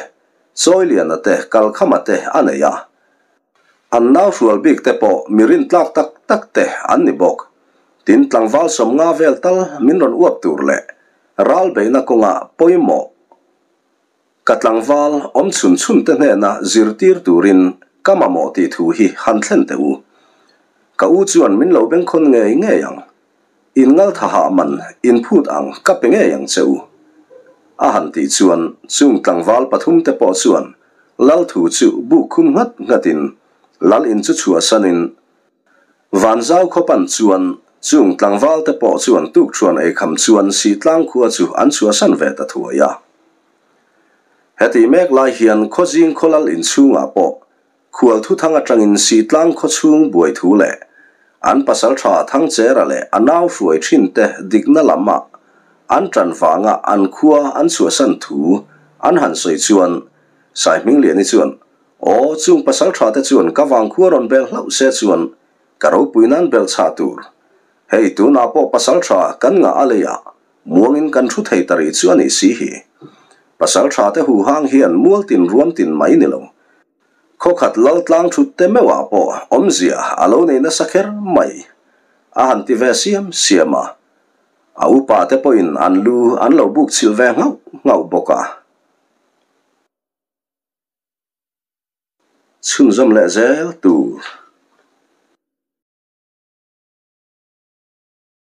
Chawiliana te, Kalkhama te a nei a. An nau hrual bik te pawh mi rintlak tak tak te an ni bawk. Tin, tlangval 50 vel tal min rawn uap tur leh ral beihna kawngah pawimawh ka tlangval awm chhun chhun te hnena zirtir turin ka mamawh tih thu hi han thlen teh u. Ka u chuan min lo bengkhawn ngei ngei ang. In ngaltha hah man in phut ang ka pe ngei ang che u. A han tih chuan chung tlangval pathum te pawh chuan Lal thu chu buk khum nghat nghatin Lal in chu chhuahsanin Vanzau khaw pan chuan chung tlangval te pawh chuan tukṭhuan eikham chuan Sihtlang khua chu an chhuahsan ve ta thuai a. Heti mek lai hian khawzing khaw Lal inchhungah pawh Khual thuthang atangin Sihtlang khawchhung buai thu leh an pasaltha Thangchera leh a nau hruai thinte dikna lama an tan vanga an khua an chhuahsan thu an han sawi chuan Saihmingliani chuan, Aw, chung pasaltha te chuan ka vang khua rawn bel hlauh se chuan ka ropui nan bel chhah tur. Hei tunah pawh pasaltha kan ngah a leiah muangin kan thu thei ta rih chu a nih si hi. Pasaltha te huhang hian mualtin ruamtin mai ni lo. Khawkhat laltlang thut te meuhah pawh awmzia a lo nei nasa kher mai. A han ti ve siam siam a, a upa te pawhin an lu an lo buk chhilh ve nghauh nghauh bawk a. Chhunzawm leh zel tur.